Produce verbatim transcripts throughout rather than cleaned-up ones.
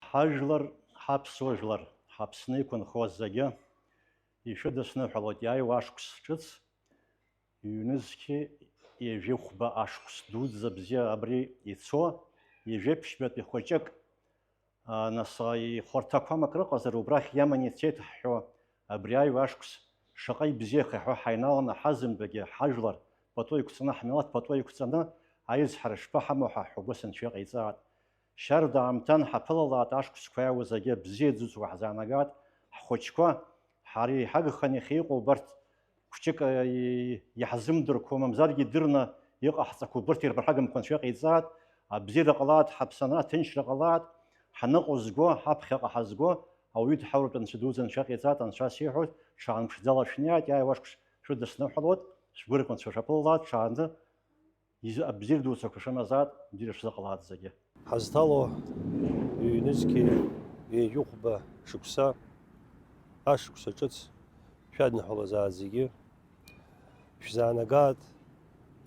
Ҳажәлар, ҳаԥсуа жәлар, ҳаԥсны иқәынхо зегьы ишәыдысныҳәалоит иааиуа ашықәс ҿыц, ҩнызқьи ҩажәихәба ашықәс дуӡӡа бзиа абри ицо, ҩажәеиԥшьбатәи хәыҷык, а, нас, а, ихәарҭақәам акрыҟазар, убрахь иаман ицеит ҳҳәо, абри аҩ ашықәс шаҟа ибзиахеи ҳәа ҳаиналаны ҳазымбагьы, ҳажәлар пату иқәҵаны, ҳмилаҭ пату иқәҵаны аизҳара шԥаҳамоу ҳәа ҳгәы сынцәа иҟаиҵаат. Шьарда аамҭан ҳаԥылалаат, ашықәсқәа иаауа зегьы бзиа ӡәӡәуа ҳзаанагат, ҳхәыҷқәа, ҳара иҳагханы иахьа иҟоу убарҭ хәҷык, э, иаҳзымдырқәо, мамзаргьы идырны иҟаҳҵақәо убырҭ ирԥырхагамхо Анцәа иҟаиҵаат, абзиара ҟалаат, ҳаԥсаны аҭынчра ҟалаат, ҳаныҟәызго, ҳаԥхьаҟа ҳазго, ауаҩы дҳауратәы Анцәа дуӡӡа Анцәа иҟаиҵаат, Анцәа сиҳәоит, ҽаанԥшӡала шәнеиааит, иааиуа ашықәс шәыдысныҳәалоит, шәгәырӷьо Анцәа шәаԥылалаат, ҽаанӡа Изы-, абзиара дуцақәа шәымазаат, бзиара шәзыҟалааит зегьы. Ҳазҭало ҩнызқьи ҩажәихәба шықәса, ашықәса ҿыц шәадныҳәалазаат зегьы. Шәзаанагааит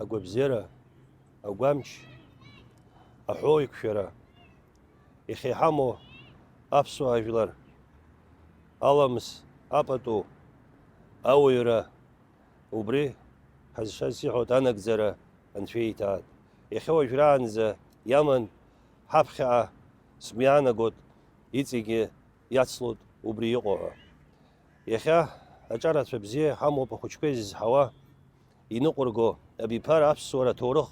агәабзиара, агәамч, аҳәоуеиқәшәара. Иахьа иҳамоу аԥсуаа жәлар аламыс, апату, ауаҩра, Убри ҳазшаз сиҳәоит, анагӡара Анцәа ииҭааит. Иахьа уажәраанӡа иаман, ҳаԥхьаҟа сгәы иаанагоит, иҵегьы иацлоит убри иҟоу ҳәа. Иахьа аҿарацәа бзиа ҳамоуп ахәыҷқәа изызҳауа, иныҟәырго абиԥара аԥсуара аҭоурых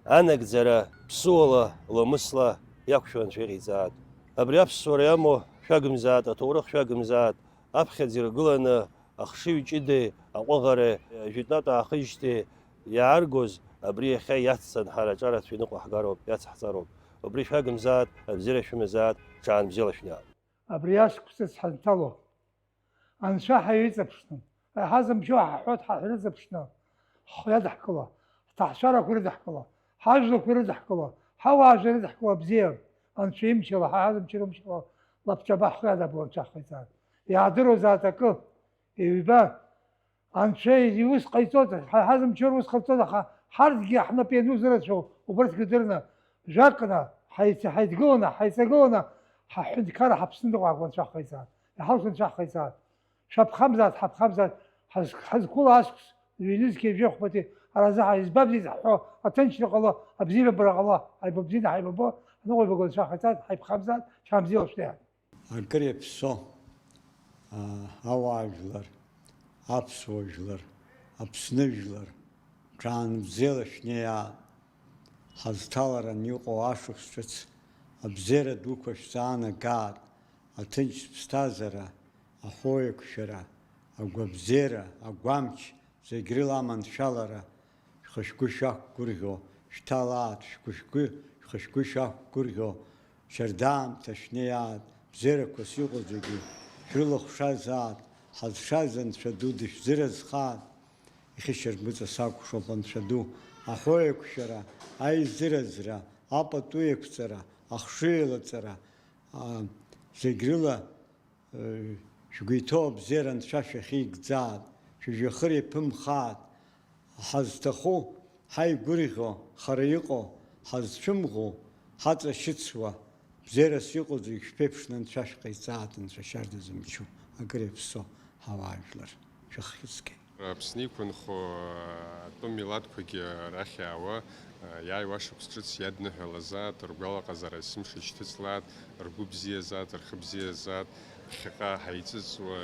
анагӡара ԥсуала, ламысла иақәшәо Анцәа иҟаиҵааит. Абри аԥсуара иамоу шәагымзааит, аҭоурых шәагымзааит, аԥхьаӡа иргыланы ахшыҩ ҷыдеи аҟәыӷареи, жәытәнатә аахижьҭеи иааргоз, абри иахьа иацҵан ҳара аҿарацәа иныҟәаҳгароуп, иацҳҵароуп. Убри шәагымзааит, абзиара шәымазааит, ҽаанбзиала шәнеиаат. Абри ашықәсыс ҳанҭало, Анцәа ҳаиҵаԥшны, ҳазымчу ҳаҳәоит ҳа ҳрыҵаԥшны, ҳхы иадаҳкыло, ҳҭаацәарақәа ирыдаҳкыло, ҳажәлақәа ирыдаҳкыло, ҳауаажәлар ирыдаҳкыло абзиа, Анцәа имчала, ҳа ҳазымчыла мчала, лабҿаба ҳхы иадабуло Анцәа ҳҟаиҵааит. Иаадыруазааит акы, Ҩба, Анцәа иус ҟаиҵоит, ҳа ҳазымчур ус ҟаҵоит, аха ҳарҭгьы ҳнапы иану зырацәоу убырҭгьы дырны, жәакны, ҳаиц-, ҳаидгыланы, ҳаиҵагыланы, ҳаҳәынҭқарра ҳаԥсны дыҟоу Анцәа ҳҟаиҵааит, иҳалшо Анцәа ҳҟаиҵааит. Шәаԥхамзааит, ҳаԥхамзааит, ҳаз-, ҳазқәыло ашықәс, ҩнызқьи жәохәбатәи аразы ҳаизбабзеит ҳҳәо, аҭынчра ҟало, абзиабара ҟало, ҳаибабзианы ҳаибабо, ҳныҟәибаго Анцәа ҳҟаиҵааит, ҳаиԥхамзааит, шәаанбзиала шәнеиааит. Акыр иаԥсо, аа, ауаажәлар, аԥсуа жәлар, Аԥсны жәлар, ҽаанбзиала шәнеиаат. Ҳазҭаларан иҟоу ашықәс ҿыц абзиара дуқәа шәзаанагаат, аҭынч ԥсҭазаара, аҳәоуеиқәшәара, агәабзиара, агәамч, зегь рыла аманшәалара, шәхы-шәгәы шәақәгәырӷьо шәҭалааит, шәгәы-шәгәы, шәхы-шәгәы шәақәгәырӷьо шьардаамҭа шәнеиааит, бзиарақәас иҟоу зегьы шәрылахәшазааит, ҳазшаз Анцәа ду дышәзыразхааит, ихьышьаргәыҵа сакәхшоуп Анцәа ду, аҳәоу еиқәшәара, аизыразра, апату еиқәҵара, ахшыҩ еилаҵара, аа, зегь рыла Шәгәы иҭоу абзиара Анцәа шәахьигӡааит, шәыжәҩахыр иаԥымхааит. Ҳазҭаху, ҳаигәырӷьо, хара иҟоу, ҳазцәымӷу, ҳаҵашьыцуа, бзиарас иҟоу зегь шәԥеиԥшны Анцәа шәҟаиҵааит, Анцәа шьарда зымчу, акыр иаԥсо ҳауаажәлар шәыххьыӡгеит. Аԥсны иқәынхо атәым милаҭқәагьы арахь иаауа, иааиуа ашықәс ҿыц иадныҳәалазаат, ргәалаҟазаара есымша ишьҭыҵлаат, ргәы бзиазаат, рхы бзиазаат, ԥхьаҟа ҳаиҵыҵуа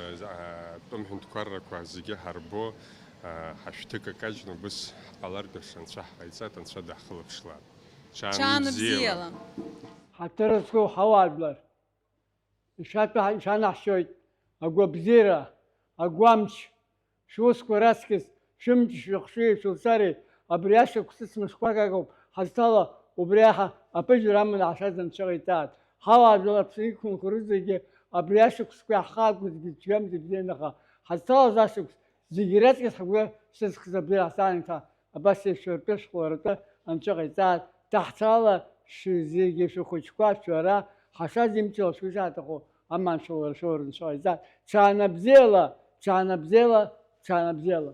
атәым ҳәынҭқаррақәа зегьы ҳарбо, ҳашәҭы какаҷны убыс ҳҟалартә Анцәа ҳҟаиҵаат, Анцәа даҳхылаԥшлаат. Ҽаанбзиала. Ҳаҭыр зқәу ҳауаажәлар! Ишәатәу ишәанаҳшьоит агәабзиара, агәамч, шәусқәа раҵкыс, шәымч, шәыхшыҩи шәылсареи, абри ашықәс ҵыс мышқәак агоуп ҳазҭало, убри аҳа аԥыжәара аманы ҳашаз Анцәа иҭааит. Ҳауаажәлар Аԥсны иқәынхо рызегьы абри ашықәсқәа иаҳхаагозгьы цәгьамзар бзиан, аха ҳазҭалаз ашықәс зегьы раҵкыс ҳгәы шьҭызхыз абри ҳзаанагт. Абас еиԥш ртәы шәхәларатәы Анцәа ҟаиҵааит, даҳҭала шәзегьы шәыхәыҷқәа шәара, ҳашаз имчала шәгәы шаҭаху аманшәалара шәоур Анцәа ҟаиҵааит. Ҽаанбзиала, ҽаанбзиала, ҽаанбзиала.